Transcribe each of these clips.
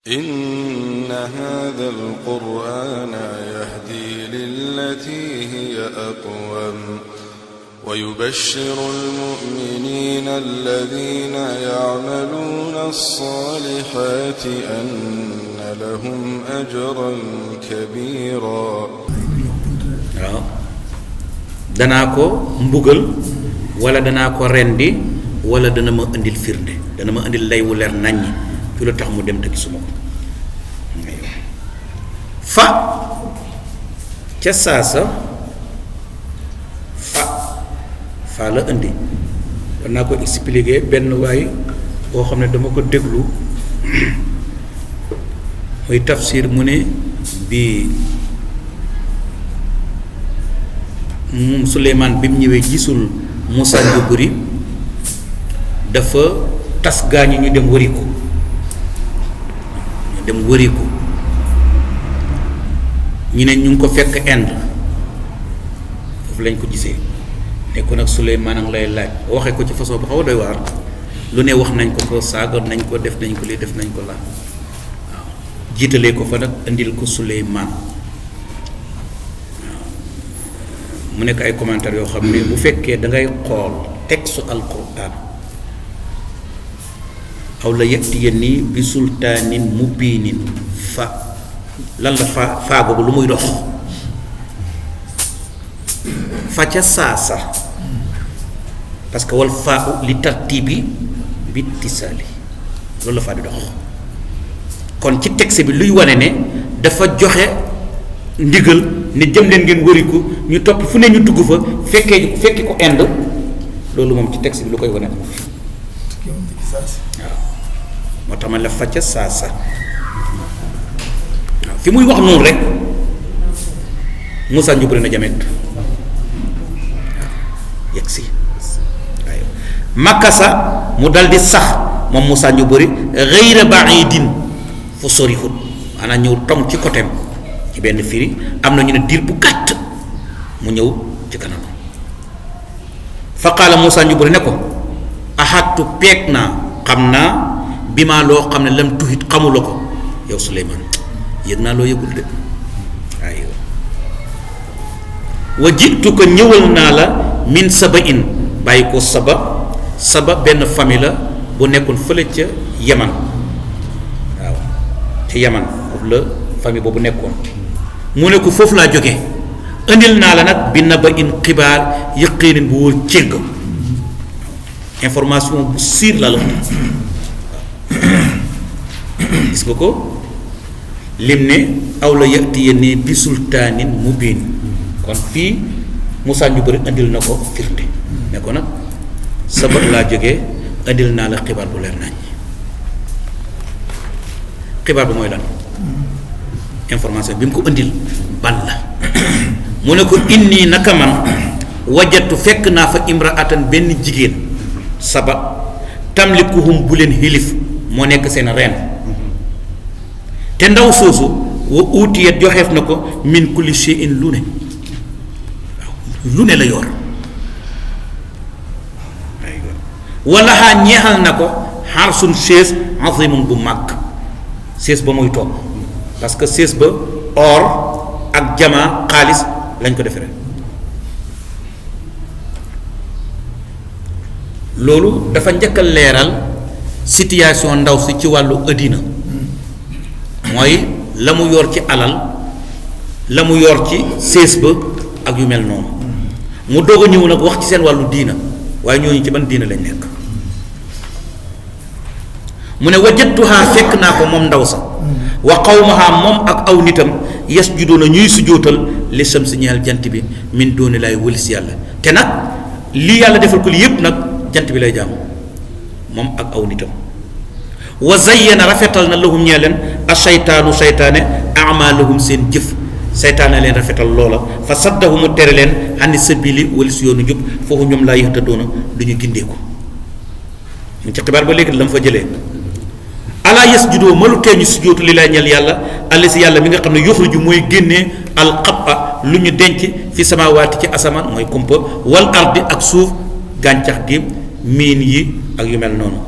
إن هذا القرآن يهدي للتي هي أقوم ويبشر المؤمنين الذين يعملون الصالحات أن لهم أجرا كبيرا. danaa ko mbugal wala danaa ko rendi wala dana ma indil firnde, dana ma indil lay wu leer naññi ci lu tax mu dem te gisuma ko. fa ca saasa fa la indi danaa ko expliquer benn waay boo xam ne dama ko déglu muy tafsir mu ne bi Suleymaan bi mu ñëwee gisul Moussa Njuburi dafa tas gaañu ñu dem wëri ko ñu ne ñu ngi ko fekk Inde foofu lañ ko gisee ne ko nag Suleymaan a ngi lay laaj waxee ko ci façon bu xaw a doy waar lu ne wax nañ ko saaga nañ ko def nañ ko lii def nañ ko laa waaw jiitalee ko fa nag indil ko Suleymaan mu nekk ay commentaires yoo xam ne bu fekkee da ngay xool texte alquran aw la yatiyanni bi sultaanin mubiinin fa lan la faa boobu lu muy dox fa ca saasa parce que wal faa li tartibi bi tisaali loolu la faa di dox kon ci texte bi luy wane ne dafa joxe ndigal ne jëm leen ngeen wëri ko ñu topp fu ne ñu dugg fa fekki ko Inde loolu moom ci texte bi lu koy wane amul waaw moo tax ma la facca saasa waaw fi muy wax noonu rek Moussa Njuburi na jamet waaw yegg si waaye makasa mu dal di sax moom Moussa Njuburi ghayra ba'idin fu sorihut maanaam ñëw tong ci côté ci benn firi am na ñu ne diir bu gàtt mu ñëw ci kanam fa qaala Moussa Njuburi ne ko axattu peeg naa xam naa bi maa loo xam ne lam tuhit xamula ko yow Suleymaan yëg naa loo yëgul de aywa wa jitu ko ñëwal naa la min saba in bàyyi ko saba benn famille la bu nekkoon fële ca Yaman waaw ca Yaman foofu la famille boobu nekkoon mu ne ko foofu laa jógee indil naa la nag bi naba in xibaar yëqiinin bu wóor cégg information bu siir la la gis nga ko lim ne aw la yatiyanni bi sultaanin mubiin kon fii Moussa Njuburi indil na ko firnde ne ko nag sabab laa jógee indil naa la xibaar bu leer nañ xibaar bi mooy lan information bi mu ko indil ban la mu ne ko inni naka man wajatu fekk naa fa imraatan benn jigéen saba tamlikuhum bu leen xilif moo nekk seen reen te ndaw soosu wa uutiyat joxeef na ko min kulli shay'in lu ne waaw lu ne la yor wala xaa ñeexal na ko xarsun sées azimun bu màgg sées ba muy toog parce que sées ba or ak jamaa xaalis lañ ko defaree loolu dafa njëkk a leeral situation ndaw si ci wàllu àddina mooy la mu yor ci alal la mu yor ci sées ba ak yu mel noonu mu doog a ñëw nag wax ci seen wàllu diina waaye ñooñu ci ban diina lañ nekk mu ne wajadtuha fekk naa ko moom ndaw sa wa qawmaha moom ak aw nitam yasjuduuna ñuy sujjóotal li shamsi ñeel jant bi min dooni laay wëlis yàlla te nag lii yàlla defal ko li yépp nag jant bi lay jaamu moom ak aw nitam wa zayyana rafetal na lahum ñee leen ashaytaanu seytaane amalahum seen jëf seytaane leen rafetal loola fa saddahumu tere leen ani sabili wëlis yoonu jub foofu ñoom laa yahtadoona du ñu gindeeku mu ci xibaar ba léegi la mu fa jëlee alaa yasjudoo malu tee ñu sujjóotu li lay ñeel yàlla allasi yàlla mi nga xam ne yuxriju mooy génnee alxaba lu ñu denc fi samaawaati ci asamaan mooy kumpa wal ardi ak suuf gàncax gi miin yi ak yu mel noonu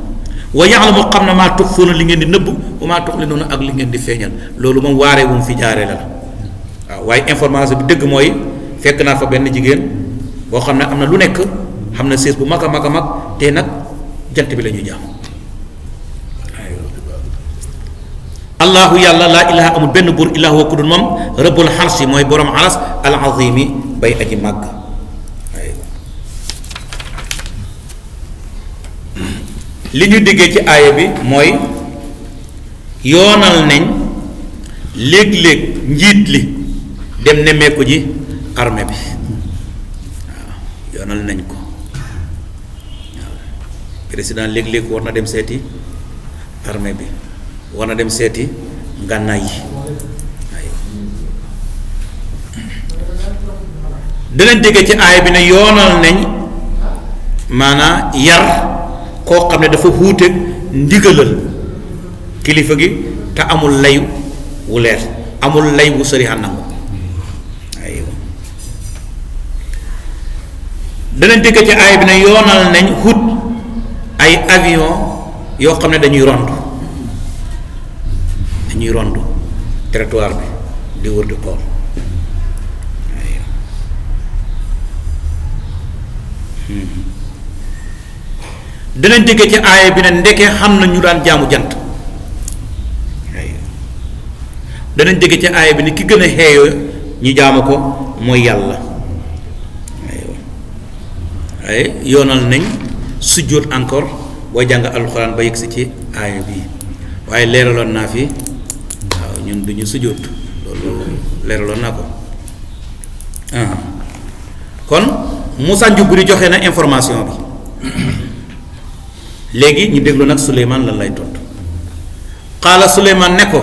wa ya'lamu xam na maa tuxfuuna li ngeen di nëbb wa maa tuxlinuuna ak li ngeen di feeñal loolu moom waaree wu mu fi jaaree la waaw waaye information bi dëgg mooy fekk naa fa benn jigéen boo xam ne am na lu nekk xam na sées bu mag a mag a mag te nag jant bi la ñuy jaam allahu yàlla laa ilaha amul benn buur illaa huwa ku dul moom rabbul xarsi mooy borom aras al azimi bay aji màgg li ñu déggee ci aaya bi mooy yoonal nañ léeg-léeg njiit li dem nemmeeku ji armée bi waaw yoonal nañ ko waaw président léeg-léeg war na dem seeti armée bi war na dem seeti ngànnaay yi dinañ déggee ci aaya bi ne yoonal nañ maanaa yar koo xam ne dafa wuuteeg ndigalal kilifa gi te amul lay wu leer amul lay wu sërihan nangu aywa danañ dégg ci aaya bi ne yoonal nañ hut ay avion yoo xam ne dañuy rond territoire bi di wër di xool aywa danañ dégg ci aaya bi ne ndeke xam na ñu daan jaamu jant danañ dégg ci aaya bi ne ki gën a xeeyoo ñu jaamu ko mooy yàlla ay yoonal nañ sujjóot encore booy jàng alxuraan ba yegsi ci aaya bi waaye leeraloon naa fi waaw ñun duñu sujjóot loolu leeraloon naa ko kon Moussa Ndioubri joxe na information bi léegi ñu déglu nag Souleymane lan lay tontu xaala Souleymane ne ko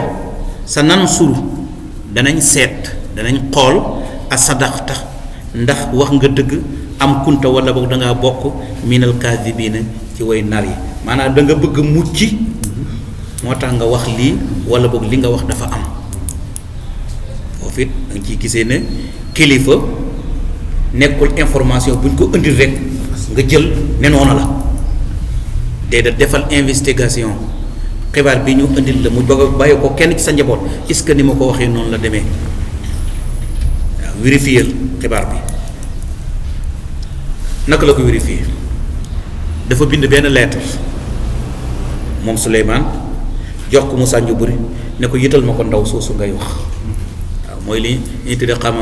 sa nansuru danañ seet danañ xool a sadaxta ndax wax nga dëgg am kunta wala boog da ngaa bokk minal kaadibiina ci way nar yi maanaam da nga bëgg mucc moo tax nga wax lii wala boog li nga wax dafa am foofu it da nga ciy gisee ne kilifa nekkul information buñ ko indil rek nga jël ne noonu la déedéet defal investigation xibaar bi ñu indil la mu bëgg a bàyyi ko kenn ci sa njaboot est-ce que ni ma ko waxee noonu la demee waaw vérifier xibaar bi naka la ko vérifier dafa bind benn lettre moom Souleymane jox ko Moussa Ndioubri ne ko yëtal ma ko ndaw soosu ngay wax waaw mooy li ñuy tuddee xam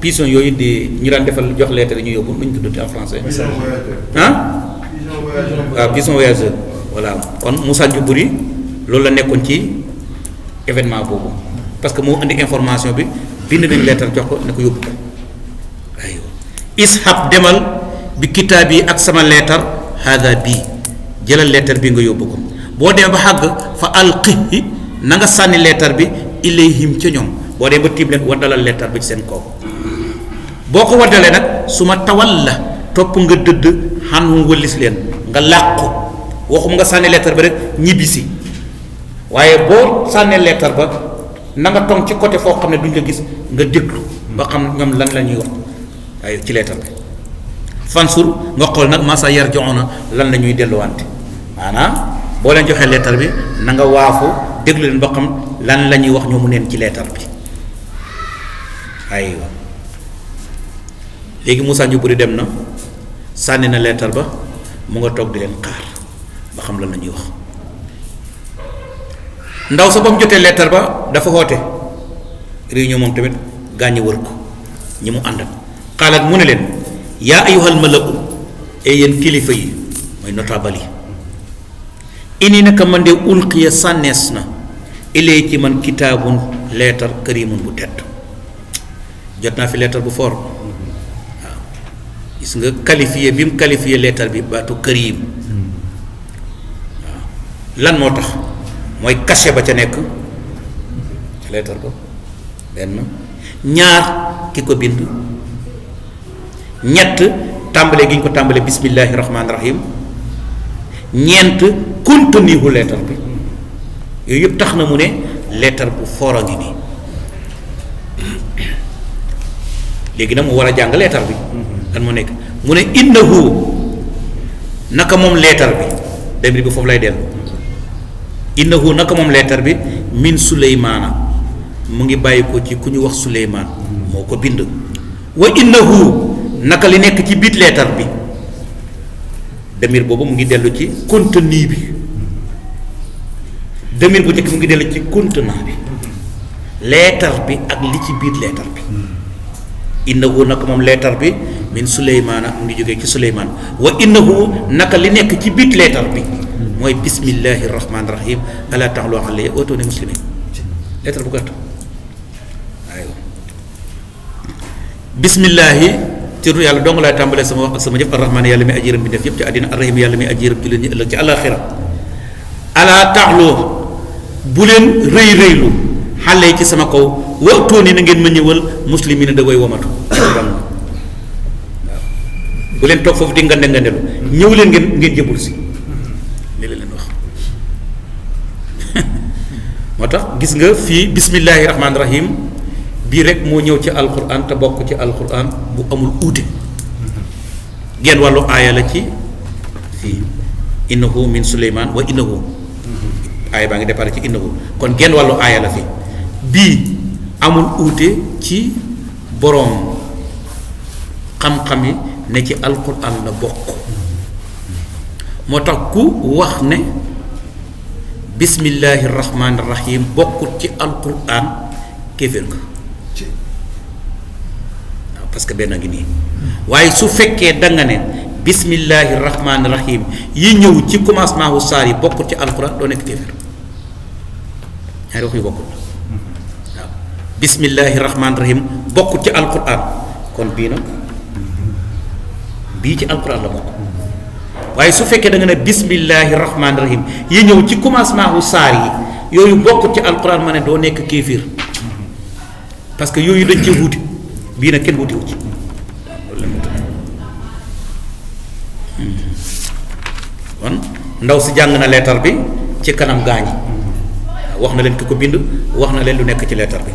pigeon yooyu di ñu daan defal jox lettre ñu yóbbu nu ñu tuddati en français waaw pigeon voyageur voilà kon Moussa Ndioubri loolu la nekkoon ci événement boobu parce que moo indi information bi bind nañ lettre jox ko ne ko yóbbu ko aywa ishab demal bi kitaab yi ak sama lettre hada bii jëlal lettre bi nga yóbbu ko boo demee ba xàgg fa alqihi na nga sànni lettre bi ilayhim ca ñoom boo demee ba tiim leen waddalal lettre bi ci seen kaw boo ko waddalee nag su ma tawal la topp nga dëdd xan wëllis leen nga làqu waxum nga sànni lettre bi rek ñibbisi waaye boo sànnee lettre ba na nga tong ci côté foo xam ne duñ la gis nga déglu ba xam ñoom lan la ñuy wax ay ci lettre bi fansur nga xool nag masa yar joxoona lan la ñuy delluwante maanaam boo leen joxee lettre bi na nga waafu déglu leen ba xam lan la ñuy wax ñoomu neen ci lettre bi aywa léegi Moussa Ndioubri dem na sànni na lettre ba mu nga toog di leen xaar ba xam lan la ñuy wax ndaw sa ba mu jotee lettre ba dafa xoote réunion moom tamit gaañi wër ko ñi mu àndal xaalaat mu ne leen yaa ayyuhal mala'u e yéen kilifa yi mooy notable yi ini naka man de ulqiya sànnees na ilay ci man kitaabun leetar karimun bu tedd jot naa fi leetar bu fort waaw gis nga qualifié bi mu qualifié leetar bi baatu karim waaw lan moo tax mooy cachet ba ca nekk leetar ba benn ñaar ki ko bind ñett tàmbale gi ñu ko tàmbale bismillahi rahmaani rahim ñeent contenu leetar bi yooyu yëpp tax na mu ne leetar bu fort a ngi nii léegi nag mu war a jàng leetar bi lan mu nekk mu ne innahu naka moom leetar bi demir bi foofu lay dellu innahu naka moom leetar bi min suleymaana mu ngi bàyyi ko ci ku ñu wax suleymaan moo ko bind wa innahu naka li nekk ci biit leetar bi damir boobu mu ngi dellu ci contenu bi damir bu njëkk mu ngi dellu ci contenant bi leetar bi ak li ci biir leetar bi innahu naka moom leetar bi min suleymaana mu ngi jógee ci suleymaan wa innahu naka li nekk ci biir leetar bi mooy bismillahi rahmaani rahim ala ta'alu alayya ootoni muslimin leetar bu gàtt aywa bismillahi turu yàlla dong laay tàmbalee sama wax ak sama jëf arrahmaan yàlla mi ajiram bi def yëpp ci àddina arrahim yàlla mi ajiram ci leen ñi ëllëg ci àllaaxira ala ta'alu bu leen rëy rëylu xale yi ci sama kaw waxtooni na ngeen ma ñëwal muslimin da way womatu waaw bu leen toog foofu di ngande ngandelu ñëw leen ngeen jëbul si li la leen wax moo tax gis nga fii bismillahi rahmaani rahim bii rek moo ñëw ci alquran te bokk ci alquran bu amul uute genn wàllu aaya la ci fii innahu min suleyman wa innahu aaya baa ngi départ ci innahu kon genn wàllu aaya la fii bii amul uute ci boroom xam-xam yi ne ci alquran la bokk moo tax ku wax ne bismillahi rahmaani rahim bokkut ci alquran kéeféer nga waaw parce que benn ngi nii waaye su fekkee da nga ne bismillahi rahmaani rahim yi ñëw ci commencement wu saar yi bokkut ci alquran doo nekk kéeféer ñaari wax yu bokkut waaw bismillahi rahmaani rahim bokkut ci alquran kon bii nag bii ci alquran la bokk waaye su fekkee da nga ne bismillahi rahmaani rahim yi ñëw ci commencement wu saar yi yooyu bokkut ci alquran ma ne doo nekk kéefir parce que yooyu dañ ci wuute bii nag kenn wuutiwu ci kon ndaw si jàng na leetar bi ci kanam gaañi wax na leen ki ko bind wax na leen lu nekk ci leetar bi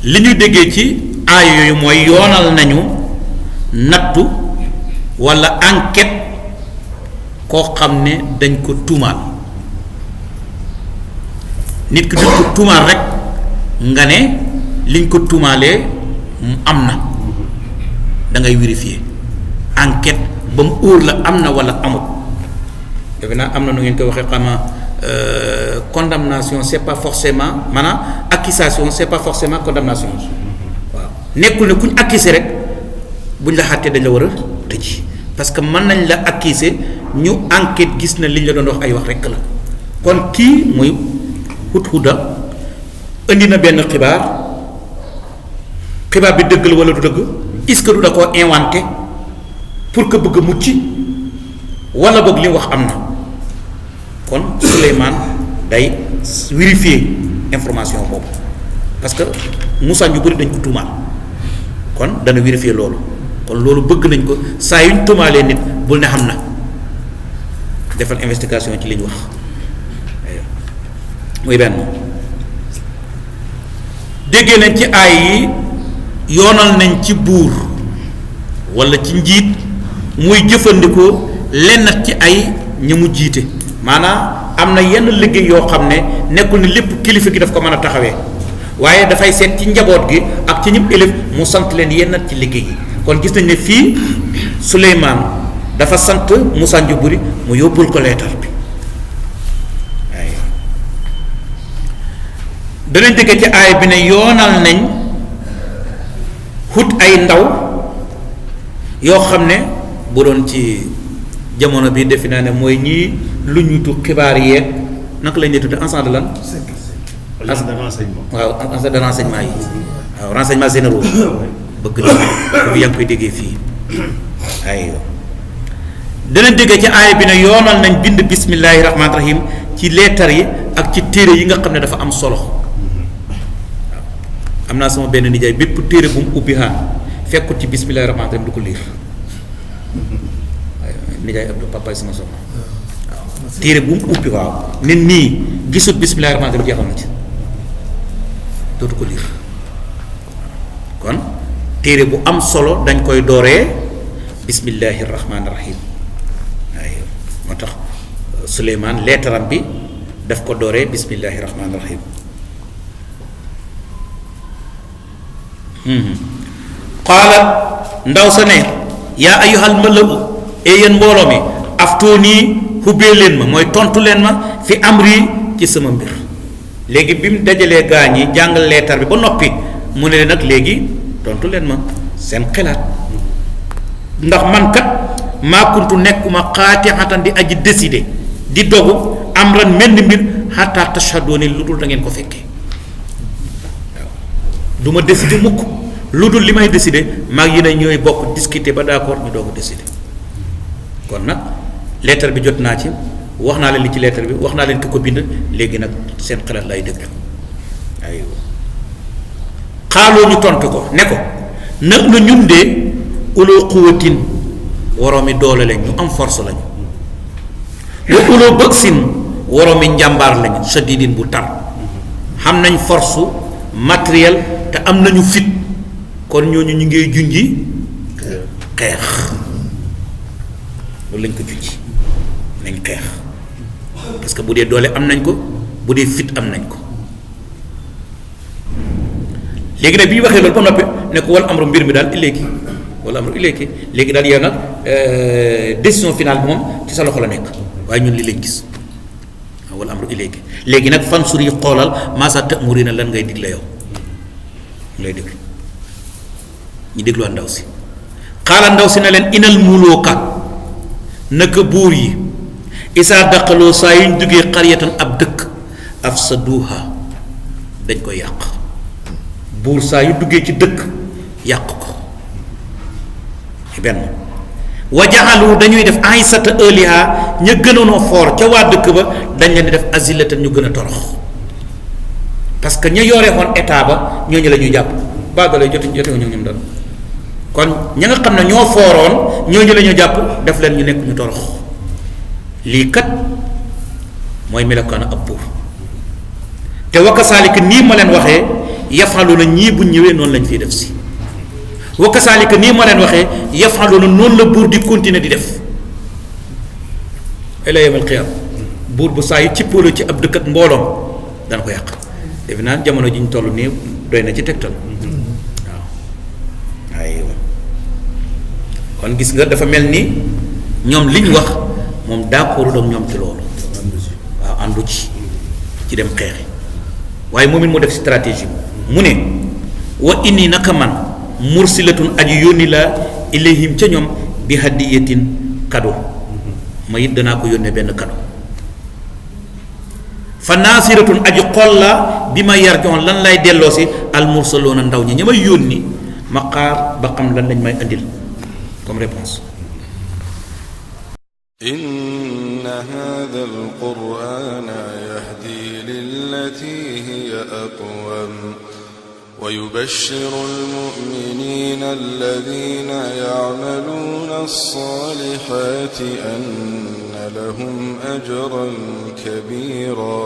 li ñu déggee ci aay yooyu mooy yoonal nañu nattu walla enquête koo xam ne dañ ko tuumaal nit ki dañ ko tuumaal rek nga ne liñ ko tuumaalee am na da ngay vérifier enquête ba mu óor la am na walla amut defe naa am na nu ngeen koy waxee xama condamnation c'est pas forcément maanaam accusation c'est pas forcément condamnation waaw nekkul ne kuñ accusé rek buñ la xàttee dañ la war a tëj parce que mën nañ la accuser ñu enquête gis na liñ la doon wax ay wax rekk la kon kii muy Hudhuda indi na benn xibaar bi dëgg la walla du dëgg est-ce que du da koo inventé pour que bëgg a mucc walla boog li mu wax am na kon Souleymane day vérifier information boobu parce que Moussa ñu bëri dañ ko tuumaal kon dana vérifier loolu kon loolu bëgg nañ ko saa yu ñu tuumaalee nit bul ne xam na defal investigation ci li ñu wax muy benn déggee nañ ci aay yi yoonal nañ ci buur walla ci njiit muy jëfandikoo lenn ci ay ñi mu jiite maanaam am na yenn liggéey yoo xam ne nekkul ni lépp kilifa gi daf ko mën a taxawee waaye dafay seet ci njaboot gi ak ci ñëpp élève mu sant leen yenn ci liggéey yi kon gis nañ ne fii Souleymane dafa sant Moussa Njuburi mu yóbbul ko leetar bi waaye danañ dégg ci aay bi ne yoonal nañ xut ay ndaw yoo xam ne bu doon ci jamono bi defe naa ne mooy ñii lu ñutu xibaar yeeg naka lañ lay tudde agent de lan agent de renseignement waaw agent de renseignement yi waaw renseignement généraux bëgg na bu yaa ngi koy déggee fii aywa danañ déggee ci aaya bi ne yoonal nañ bind bismillahi rahmaani rahim ci leetar yi ak ci téere yi nga xam ne dafa am solo waaw am naa sama benn nijaay bépp téere bu mu ubbi haan fekkut ci bismillahi rahmaani rahim du ko liir nijaay Abdou papaay sama soxna waaw téere bu mu ubbi waaw nit nii gisut bismillahi rahmaani rahim jeexal na ci dootu ko liir kon téere bu am solo dañ koy dooree bismillahi rahmaani rahim moo tax Suleymaan leetaram bi daf ko dooree bismillahi rahmaani rahim. qaalat ndaw sa ne yaa ayyuhal mala'u yéen mbooloo mi aftuuni xubbee leen ma mooy tontu leen ma fi amri ci sama mbir. léegi bi mu dajalee gaañ yi jàngal leetar bi ba noppi mu ne leen nag léegi tontu leen ma seen xelaat ndax man kat maa kuntu nekkuma xaatixatan di aji décider di dogu amran menn mbir xataa tashhadooni lu dul da ngeen ko fekkee waaw du ma décider mukk lu dul li may décider maa ngi yéen ñooy bokk discuter ba d'accord ñu doog a décider. kon nag leetar bi jot naa ci wax naa leen li ci leetar bi wax naa leen ki ko bind léegi nag seen xalaat lay dëgg aywa xaaloo ñu tontu ko ne ko nag na ñun de uloo quwatin woroomi doole lañ ñu am force lañu wa uloo bëgsin woroomi njàmbaar lañu sadidin bu tar xam nañ force matériel te am nañu fit kon ñooñu ñu ngi junji xeex loolu lañ ko junji nañ xeex parce que bu dee doole am nañ ko bu dee fit am nañ ko léegi nag bi ñu waxee loolu ba noppi ne ko wal amru mbir mi daal ilayki wala amru ilayki léegi daal yow nag décision finale bi moom ci sa loxo la nekk waaye ñun li lañ gis wal amru ilayki léegi nag fan suri xoolal maasa ta'murina lan ngay digle yow ngay déglu ñu dégluwaat ndaw si xaala ndaw si ne leen inal mulooka naka buur yi isaa daqaloo saa yu ñu duggee xaryatan ab dëkk afsaduha dañ koy yàq buur saa yu duggee ci dëkk yàq ko benn wa jaxalu dañuy def aysata ëliha ña gënoonoo foor ca waa dëkk ba dañ leen di def azillatan ñu gën a torox parce que ña yore woon état ba ñooñu la ñuy jàpp baadala jote ñoom dara kon ña nga xam ne ñoo fooroon ñooñu la ñu jàpp def leen ñu nekk ñu torox lii kat mooy melokaanu ab buur te wakasaalika nii ma leen waxee yafaluuna ñii bu ñëwee noonu lañ fiy def si wakasaalika nii ma leen waxee yafaluuna noonu la buur di continuer di def ila yawmal qiyaama buur bu saa yu cippaloo ci ab dëkk ak mbooloom dana ko yàq defe naa jamono ji ñu toll nii doy na ci tegtal waaw aywa kon gis nga dafa mel ni ñoom liñ wax moom d'accord ak ñoom ci loolu waaw àndu ci dem xeexi waaye moom it mu def stratégie mu ne wa inni naka man mursilatun aji yónni la ilayhim ca ñoom bi hadiyatin cadeau ma it danaa ko yónnee benn cadeau fa naasiratun aji xool la bi ma yar joon lan lay delloo si al mursaloona ndaw ñi ña may yónni ma xaar ba xam lan lañ may andil comme réponse inna hadha al-qur'ana yahdi lillati hiya aqwam wa yubashshiru al-mu'minina alladhina ya'maluna as-salihati anna lahum ajran kabira